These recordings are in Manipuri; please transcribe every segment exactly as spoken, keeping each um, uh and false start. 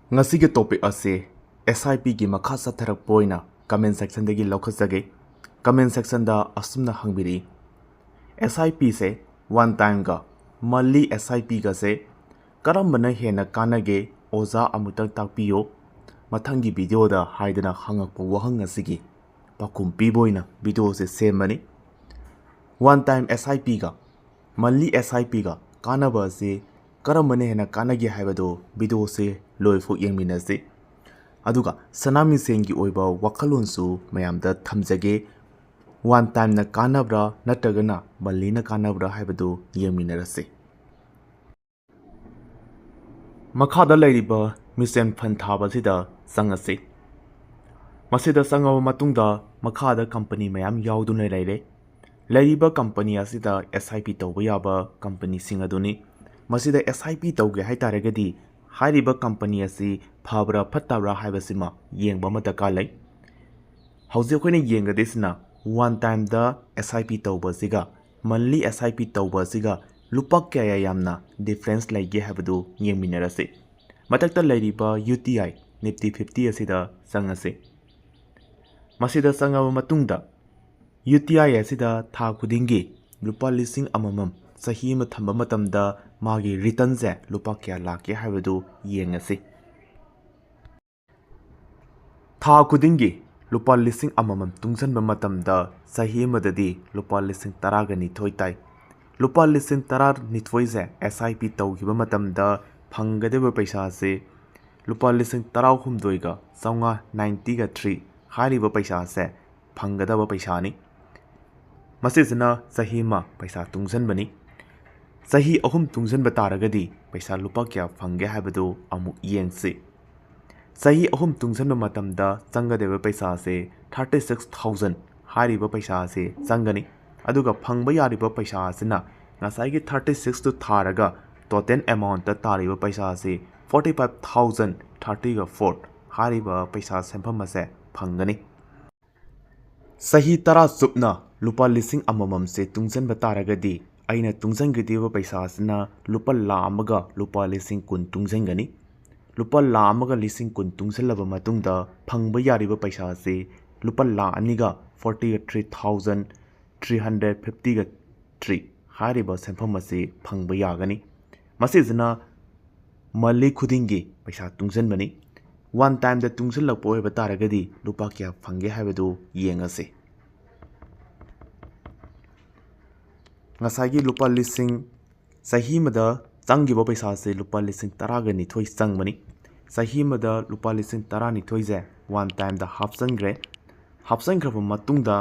ꯉꯁꯤꯒꯤ topic ꯑꯁꯤ S I P ꯒꯤ ꯃꯈꯥ ꯆꯠꯊꯔꯛꯄ ꯑꯣꯏꯅ comment section ꯗꯒꯤ ꯂꯧꯈꯠꯆꯒꯦ꯫ Comment section ꯗ ꯑꯁꯨꯝꯅ ꯍꯪꯕꯤꯔꯛꯏ, S I P say one time ꯒ monthly S I P ꯒꯁꯦ ꯀꯔꯝꯕꯅ ꯍꯦꯟꯅ ꯀꯥꯟꯅꯒꯦ? ꯑꯣꯖꯥ, ꯑꯃꯨꯛꯇꯪ ꯇꯥꯛꯄꯤꯌꯨ ꯃꯊꯪꯒꯤ video ꯗ ꯍꯥꯏꯗꯅ ꯍꯪꯉꯛꯄ ꯋꯥꯍꯪ ꯑꯁꯤꯒꯤ ꯄꯥꯎꯈꯨꯝ ꯄꯤꯕ ꯑꯣꯏꯅ video ꯁꯦ ꯁꯦꯝꯕꯅꯤ꯫ One time S I P ꯒ monthly S I P ꯒ ꯀꯥꯟꯅꯕ ꯑꯁꯤ ꯀꯔꯝꯕꯅ ꯍꯦꯟꯅ ꯀꯥꯟꯅꯒꯦ ꯍꯥꯏꯕꯗꯨ video ꯁꯦ ꯂꯣꯏꯐꯥꯎ ꯌꯦꯡꯃꯤꯟꯅꯁꯤ꯫ ꯑꯗꯨꯒ ꯁꯅꯥꯃꯤꯁꯦꯟꯒꯤ ꯑꯣꯏꯕ ꯋꯥꯈꯜꯂꯣꯟꯁꯨ ꯃꯌꯥꯝꯗ ꯊꯝꯖꯒꯦ꯫ One time ꯅ ꯀꯥꯟꯅꯕ꯭ꯔꯥ ꯅꯠꯇ꯭ꯔꯒꯅ monthly ꯅ ꯀꯥꯟꯅꯕ꯭ꯔꯥ ꯍꯥꯏꯕꯗꯨ ꯌꯦꯡꯃꯤꯟꯅꯔꯁꯤ꯫ ꯃꯈꯥꯗ ꯂꯩꯔꯤꯕ mutual fund ꯊꯥꯕ ꯑꯁꯤꯗ ꯆꯪꯉꯁꯤ꯫ ꯃꯁꯤꯗ ꯆꯪꯉꯕ ꯃꯇꯨꯡꯗ ꯃꯈꯥꯗ company ꯃꯌꯥꯝ ꯌꯥꯎꯗꯨꯅ ꯂꯩꯔꯦ꯫ ꯂꯩꯔꯤꯕ company ꯑꯁꯤꯗ S I P ꯇꯧꯕ ꯌꯥꯕ company ꯁꯤꯡ ꯑꯗꯨꯅꯤ꯫ ꯃꯁꯤꯗ S I P ꯇꯧꯒꯦ ꯍꯥꯏ ꯇꯥꯔꯒꯗꯤ ꯍꯥꯏꯔꯤꯕ company ꯑꯁꯤ ꯐꯕ꯭ꯔꯥ ꯐꯠꯇꯕ꯭ꯔꯥ ꯍꯥꯏꯕꯁꯤꯃ ꯌꯦꯡꯕ ꯑꯃ ꯗꯔꯀꯥꯔ ꯂꯩ꯫ ꯍꯧꯖꯤꯛ ꯑꯩꯈꯣꯏꯅ ꯌꯦꯡꯒꯗꯣꯏꯁꯤꯅ one time the S I P ꯇꯧꯕ ꯑꯁꯤꯒ monthly S I P ꯇꯧꯕ ꯑꯁꯤꯒ ꯂꯨꯄꯥ ꯀꯌꯥ ꯌꯥꯝꯅ difference ꯂꯩꯒꯦ ꯍꯥꯏꯕꯗꯨ ꯌꯦꯡꯃꯤꯟꯅꯔꯁꯤ꯫ ꯃꯊꯛꯇ ꯂꯩꯔꯤꯕ U T I Nifty fifty ꯑꯁꯤꯗ ꯆꯪꯉꯁꯤ꯫ ꯃꯁꯤꯗ ꯆꯪꯉꯕ ꯃꯇꯨꯡꯗ U T I ꯑꯁꯤꯗ ꯊꯥ ꯈꯨꯗꯤꯡꯒꯤ ꯂꯨꯄꯥ ꯂꯤꯁꯤꯡ ꯑꯃꯃꯝ ꯆꯍꯤ ꯑꯃ ꯊꯝꯕ ꯃꯇꯝꯗ ꯃꯥꯒꯤ return ꯁꯦ ꯂꯨꯄꯥ ꯀꯌꯥ ꯂꯥꯛꯀꯦ ꯍꯥꯏꯕꯗꯨ ꯌꯦꯡꯉꯁꯤ꯫ ꯊꯥ ꯈꯨꯗꯤꯡꯒꯤ ꯂꯨꯄꯥ ꯂꯤꯁꯤꯡ ꯑꯃꯃꯝ ꯇꯨꯡꯁꯤꯟꯕ ꯃꯇꯝꯗ ꯆꯍꯤ ꯑꯃꯗꯗꯤ ꯂꯨꯄꯥ ꯂꯤꯁꯤꯡ ꯇꯔꯥꯒ ꯅꯤꯊꯣꯏ ꯇꯥꯏ꯫ ꯂꯨꯄꯥ ꯂꯤꯁꯤꯡ ꯇꯔꯥꯅꯤꯊꯣꯏꯁꯦ S I P ꯇꯧꯈꯤꯕ ꯃꯇꯝꯗ ꯐꯪꯒꯗꯕ ꯄꯩꯁꯥꯁꯤ ꯂꯨꯄꯥ ꯂꯤꯁꯤꯡ ꯇꯔꯥꯍꯨꯝꯗꯣꯏꯒ ꯆꯥꯝꯃꯉꯥ, ninety ꯒ three ꯍꯥꯏꯔꯤꯕ ꯄꯩꯁꯥꯁꯦ ꯐꯪꯒꯗꯕ ꯄꯩꯁꯥꯅꯤ꯫ ꯃꯁꯤꯁꯤꯅ ꯆꯍꯤ ꯑꯃ ꯄꯩꯁꯥ ꯇꯨꯡꯁꯤꯟꯕꯅꯤ꯫ ꯆꯍꯤ ꯑꯍꯨꯝ ꯇꯨꯡꯁꯤꯟꯕ ꯇꯥꯔꯒꯗꯤ ꯄꯩꯁꯥ ꯂꯨꯄꯥ ꯀꯌꯥ ꯐꯪꯒꯦ ꯍꯥꯏꯕꯗꯨ ꯑꯃꯨꯛ ꯌꯦꯡꯁꯤ꯫ ꯆꯍꯤ ꯑꯍꯨꯝ ꯇꯨꯡꯁꯤꯟꯕ ꯃꯇꯝꯗ ꯆꯪꯒꯗꯕ ꯄꯩꯁꯥꯁꯦ thirty six thousand ꯍꯥꯏꯔꯤꯕ ꯄꯩꯁꯥ ꯑꯁꯤ ꯆꯪꯒꯅꯤ꯫ ꯑꯗꯨꯒ ꯐꯪꯕ ꯌꯥꯔꯤꯕ ꯄꯩꯁꯥ ꯑꯁꯤꯅ ꯉꯁꯥꯏꯒꯤ thirty six ꯇꯨ ꯊꯥꯔꯒ total amount ꯇꯥꯔꯤꯕ ꯄꯩꯁꯥ ꯑꯁꯤ forty five thousand thirty ꯒ four ꯍꯥꯏꯔꯤꯕ ꯄꯩꯁꯥ ꯁꯦꯟꯐꯝ ꯑꯁꯦ ꯐꯪꯒꯅꯤ꯫ ꯆꯍꯤ ꯇꯔꯥ ꯆꯨꯞꯅ ꯂꯨꯄꯥ ꯂꯤꯁꯤꯡ ꯑꯃꯃꯝꯁꯦ ꯇꯨꯡꯁꯤꯟꯕ ꯇꯥꯔꯒꯗꯤ ꯑꯩꯅ ꯇꯨꯡꯁꯤꯟꯒꯗꯧꯔꯤꯕ ꯄꯩꯁꯥ ꯑꯁꯤꯅ ꯂꯨꯄꯥ ꯂꯥꯈ ꯑꯃꯒ ꯂꯨꯄꯥ ꯂꯤꯁꯤꯡ ꯀꯨꯟ ꯇꯨꯡꯁꯤꯟꯒꯅꯤ꯫ ꯂꯨꯄꯥ ꯂꯥꯈ ꯑꯃꯒ ꯂꯤꯁꯤꯡ ꯀꯨꯟ ꯇꯨꯡꯁꯤꯜꯂꯕ ꯃꯇꯨꯡꯗ ꯐꯪꯕ ꯌꯥꯔꯤꯕ ꯄꯩꯁꯥ ꯑꯁꯤ ꯂꯨꯄꯥ ꯂꯥꯈ ꯑꯅꯤꯒ forty three thousand three hundred fifty three ꯍꯥꯏꯔꯤꯕ ꯁꯦꯟꯐꯝ ꯑꯁꯤ ꯐꯪꯕ ꯌꯥꯒꯅꯤ꯫ ꯃꯁꯤꯁꯤꯅ monthly ꯈꯨꯗꯤꯡꯒꯤ ꯄꯩꯁꯥ ꯇꯨꯡꯁꯤꯟꯕꯅꯤ꯫ One time ꯗ ꯇꯨꯡꯁꯤꯜꯂꯛꯄ ꯑꯣꯏꯕ ꯇꯥꯔꯒꯗꯤ ꯂꯨꯄꯥ ꯀꯌꯥ ꯐꯪꯒꯦ ꯍꯥꯏꯕꯗꯨ ꯌꯦꯡꯉꯁꯤ꯫ ꯉꯁꯥꯏꯒꯤ ꯂꯨꯄꯥ ꯂꯤꯁꯤꯡ, ꯆꯍꯤ ꯑꯃꯗ ꯆꯪꯈꯤꯕ ꯄꯩꯁꯥꯁꯦ ꯂꯨꯄꯥ ꯂꯤꯁꯤꯡ ꯇꯔꯥꯒ ꯅꯤꯊꯣꯏ ꯆꯪꯕꯅꯤ꯫ ꯆꯍꯤ ꯑꯃꯗ ꯂꯨꯄꯥ ꯂꯤꯁꯤꯡ ꯇꯔꯥꯅꯤꯊꯣꯏꯁꯦ one time ꯗ ꯍꯥꯞꯆꯤꯟꯈ꯭ꯔꯦ꯫ ꯍꯥꯞꯆꯤꯟꯈ꯭ꯔꯕ ꯃꯇꯨꯡꯗ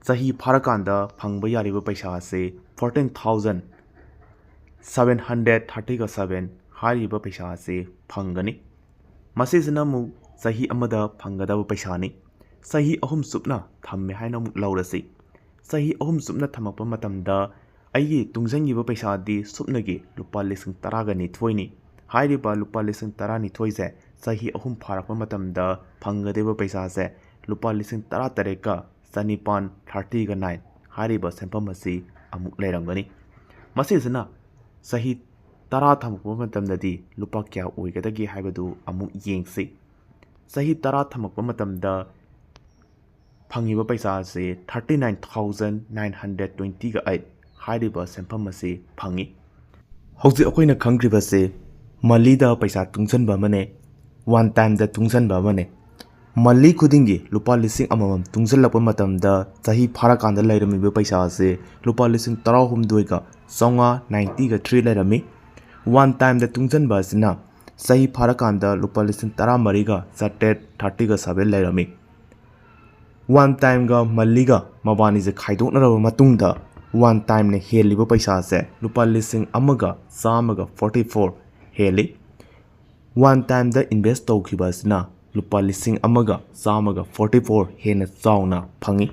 ꯆꯍꯤ ꯐꯥꯔꯀꯥꯟꯗ ꯐꯪꯕ ꯌꯥꯔꯤꯕ ꯄꯩꯁꯥ ꯑꯁꯤ fourteen thousand seven hundred thirty seven ꯍꯥꯏꯔꯤꯕ ꯄꯩꯁꯥ ꯑꯁꯤ ꯐꯪꯒꯅꯤ꯫ ꯃꯁꯤꯁꯤꯅ ꯑꯃꯨꯛ ꯆꯍꯤ ꯑꯃꯗ ꯐꯪꯒꯗꯕ ꯄꯩꯁꯥꯅꯤ꯫ ꯆꯍꯤ ꯑꯍꯨꯝ ꯆꯨꯞꯅ ꯊꯝꯃꯦ ꯍꯥꯏꯅ ꯑꯃꯨꯛ ꯂꯧꯔꯁꯤ꯫ ꯆꯍꯤ ꯑꯍꯨꯝ ꯆꯨꯞꯅ ꯊꯝꯃꯛꯄ ꯃꯇꯝꯗ ꯑꯩꯒꯤ ꯇꯨꯡꯁꯤꯟꯈꯤꯕ ꯄꯩꯁꯥꯗꯤ ꯁꯨꯞꯅꯒꯤ ꯂꯨꯄꯥ ꯂꯤꯁꯤꯡ ꯇꯔꯥꯒ ꯅꯤꯊꯣꯏꯅꯤ꯫ ꯍꯥꯏꯔꯤꯕ ꯂꯨꯄꯥ ꯂꯤꯁꯤꯡ ꯇꯔꯥꯅꯤꯊꯣꯏꯁꯦ ꯆꯍꯤ ꯑꯍꯨꯝ ꯐꯥꯔꯛꯄ ꯃꯇꯝꯗ ꯐꯪꯒꯗꯧꯔꯤꯕ ꯄꯩꯁꯥꯁꯦ ꯂꯨꯄꯥ ꯂꯤꯁꯤꯡ ꯇꯔꯥꯇꯔꯦꯠꯀ ꯆꯅꯤꯄꯥꯟ, thirty nine ꯍꯥꯏꯔꯤꯕ ꯁꯦꯟꯐꯝ ꯑꯁꯤ ꯑꯃꯨꯛ ꯂꯩꯔꯝꯒꯅꯤ꯫ ꯃꯁꯤꯁꯤꯅ ꯆꯍꯤ ꯇꯔꯥ ꯊꯝꯃꯛꯄ ꯃꯇꯝꯗꯗꯤ ꯂꯨꯄꯥ ꯀꯌꯥ ꯑꯣꯏꯒꯗꯒꯦ ꯍꯥꯏꯕꯗꯨ ꯑꯃꯨꯛ ꯌꯦꯡꯁꯤ꯫ ꯆꯍꯤ ꯇꯔꯥ ꯊꯝꯃꯛꯄ ꯃꯇꯝꯗ ꯐꯪꯉꯤꯕ ꯄꯩꯁꯥ ꯑꯁꯤ thirty nine thousand nine hundred twenty eight ꯍꯥꯏꯔꯤꯕ ꯁꯦꯟꯐꯝ ꯑꯁꯤ ꯐꯪꯉꯤ꯫ ꯍꯧꯖꯤꯛ ꯑꯩꯈꯣꯏꯅ ꯈꯪꯈ꯭ꯔꯤꯕꯁꯤ monthly ꯗ ꯄꯩꯁꯥ ꯇꯨꯡꯁꯤꯟꯕ ꯑꯃꯅꯦ, one time ꯗ ꯇꯨꯡꯁꯤꯟꯕ ꯑꯃꯅꯦ꯫ Monthly ꯈꯨꯗꯤꯡꯒꯤ ꯂꯨꯄꯥ ꯂꯤꯁꯤꯡ ꯑꯃꯃꯝ ꯇꯨꯡꯁꯤꯜꯂꯛꯄ ꯃꯇꯝꯗ ꯆꯍꯤ ꯐꯥꯔꯀꯥꯟꯗ ꯂꯩꯔꯝꯃꯤꯕ ꯄꯩꯁꯥ ꯑꯁꯤ ꯂꯨꯄꯥ ꯂꯤꯁꯤꯡ ꯇꯔꯥꯍꯨꯝꯗꯣꯏꯒ ꯆꯥꯝꯃꯉꯥ, ninety three ꯂꯩꯔꯝꯃꯤ꯫ One time ꯗ ꯇꯨꯡꯁꯤꯟꯕ ꯑꯁꯤꯅ ꯆꯍꯤ ꯐꯥꯔꯀꯥꯟꯗ ꯂꯨꯄꯥ ꯂꯤꯁꯤꯡ ꯇꯔꯥꯃꯔꯤꯒ ꯆꯥꯇ꯭ꯔꯦꯠ, thirty seven ꯂꯩꯔꯝꯃꯤ꯫ One time ꯒ monthly ꯒ ꯃꯕꯥꯅꯤꯁꯦ ꯈꯥꯏꯗꯣꯛꯅꯔꯕ ꯃꯇꯨꯡꯗ one time ꯅ ꯍꯦꯜꯂꯤꯕ ꯄꯩꯁꯥꯁꯦ ꯂꯨꯄꯥ ꯂꯤꯁꯤꯡ ꯑꯃꯒ ꯆꯥꯝꯃꯒ forty four ꯍꯦꯜꯂꯤ꯫ One time ꯗ invest ꯇꯧꯈꯤꯕ ꯑꯁꯤꯅ ꯂꯨꯄꯥ ꯂꯤꯁꯤꯡ ꯑꯃꯒ ꯆꯥꯝꯃꯒ forty four ꯍꯦꯟꯅ ꯆꯥꯎꯅ ꯐꯪꯉꯤ꯫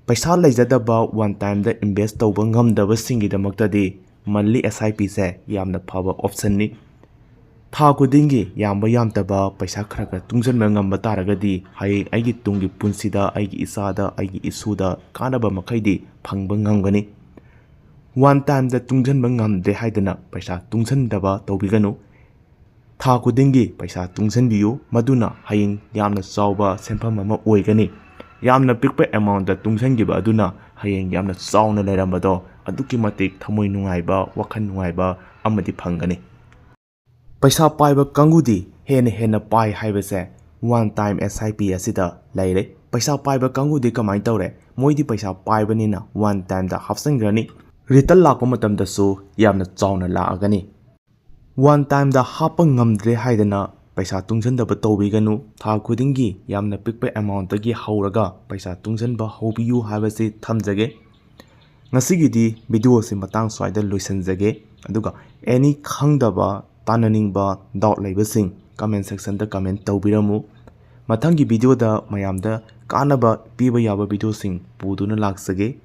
ꯄꯩꯁꯥ ꯂꯩꯖꯗꯕ one time ꯗ invest ꯇꯧꯕ ꯉꯝꯗꯕꯁꯤꯡꯒꯤꯗꯃꯛꯇꯗꯤ monthly S I P ꯁꯦ ꯌꯥꯝꯅ ꯐꯕ option ꯅꯤ꯫ ꯊꯥ ꯈꯨꯗꯤꯡꯒꯤ ꯌꯥꯝꯕ ꯌꯥꯝꯗꯕ ꯄꯩꯁꯥ ꯈꯔ ꯈꯔ ꯇꯨꯡꯁꯤꯟꯕ ꯉꯝꯕ ꯇꯥꯔꯒꯗꯤ ꯍꯌꯦꯡ ꯑꯩꯒꯤ ꯇꯨꯡꯒꯤ ꯄꯨꯟꯁꯤꯗ, ꯑꯩꯒꯤ ꯏꯆꯥꯗ, ꯑꯩꯒꯤ ꯏꯁꯨꯗ ꯀꯥꯟꯅꯕ ꯃꯈꯩꯗꯤ ꯐꯪꯕ ꯉꯝꯒꯅꯤ꯫ One time ꯗ ꯇꯨꯡꯁꯤꯟꯕ ꯉꯝꯗ꯭ꯔꯦ ꯍꯥꯏꯗꯅ ꯄꯩꯁꯥ ꯇꯨꯡꯁꯤꯟꯗꯕ ꯇꯧꯕꯤꯒꯅꯨ꯫ ꯊꯥ ꯈꯨꯗꯤꯡꯒꯤ ꯄꯩꯁꯥ ꯇꯨꯡꯁꯤꯟꯕꯤꯌꯨ, ꯃꯗꯨꯅ ꯍꯌꯦꯡ ꯌꯥꯝꯅ ꯆꯥꯎꯕ ꯁꯦꯟꯐꯝ ꯑꯃ ꯑꯣꯏꯒꯅꯤ꯫ ꯌꯥꯝꯅ ꯄꯤꯛꯄ amount ꯇꯨꯡꯁꯤꯟꯈꯤꯕ ꯑꯗꯨꯅ ꯍꯌꯦꯡ ꯌꯥꯝꯅ ꯆꯥꯎꯅ ꯂꯩꯔꯝꯕꯗꯣ ꯑꯗꯨꯛꯀꯤ ꯃꯇꯤꯛ ꯊꯃꯣꯏ ꯅꯨꯡꯉꯥꯏꯕ, ꯋꯥꯈꯜ ꯅꯨꯡꯉꯥꯏꯕ ꯑꯃꯗꯤ ꯐꯪꯒꯅꯤ꯫ ꯄꯩꯁꯥ ꯄꯥꯏꯕ ꯀꯥꯡꯕꯨꯗꯤ ꯍꯦꯟꯅ ꯍꯦꯟꯅ ꯄꯥꯏ ꯍꯥꯏꯕꯁꯦ one time S I P ꯑꯁꯤꯗ ꯂꯩꯔꯦ꯫ ꯄꯩꯁꯥ ꯄꯥꯏꯕ ꯀꯥꯡꯕꯨꯗꯤ ꯀꯃꯥꯏꯅ ꯇꯧꯔꯦ? ꯃꯣꯏꯗꯤ ꯄꯩꯁꯥ ꯄꯥꯏꯕꯅꯤꯅ one time ꯗ ꯍꯥꯞꯆꯤꯟꯈ꯭ꯔꯅꯤ, return ꯂꯥꯛꯄ ꯃꯇꯝꯗꯁꯨ ꯌꯥꯝꯅ ꯆꯥꯎꯅ ꯂꯥꯛꯑꯒꯅꯤ꯫ One time ꯗ ꯍꯥꯞꯄ ꯉꯝꯗ꯭ꯔꯦ ꯍꯥꯏꯗꯅ ꯄꯩꯁꯥ ꯇꯨꯡꯁꯤꯟꯗꯕ ꯇꯧꯕꯤꯒꯅꯨ꯫ ꯊꯥ ꯈꯨꯗꯤꯡꯒꯤ ꯌꯥꯝꯅ ꯄꯤꯛꯄ amount ꯇꯒꯤ ꯍꯧꯔꯒ ꯄꯩꯁꯥ ꯇꯨꯡꯁꯤꯟꯕ ꯍꯧꯕꯤꯌꯨ ꯍꯥꯏꯕꯁꯤ ꯊꯝꯖꯒꯦ꯫ ꯉꯁꯤꯒꯤꯗꯤ video ꯑꯁꯤ ꯃꯇꯥꯡ ꯁ꯭ꯋꯥꯏꯗ ꯂꯣꯏꯁꯤꯟꯖꯒꯦ꯫ ꯑꯗꯨꯒ any ꯈꯪꯗꯕ, ꯇꯥꯟꯅꯅꯤꯡꯕ, doubt ꯂꯩꯕꯁꯤꯡ comment section ꯗ comment ꯇꯧꯕꯤꯔꯝꯃꯨ꯫ ꯃꯊꯪꯒꯤ video ꯗ ꯃꯌꯥꯝꯗ ꯀꯥꯟꯅꯕ ꯄꯤꯕ ꯌꯥꯕ video ꯁꯤꯡ ꯄꯨꯗꯨꯅ ꯂꯥꯛꯆꯒꯦ꯫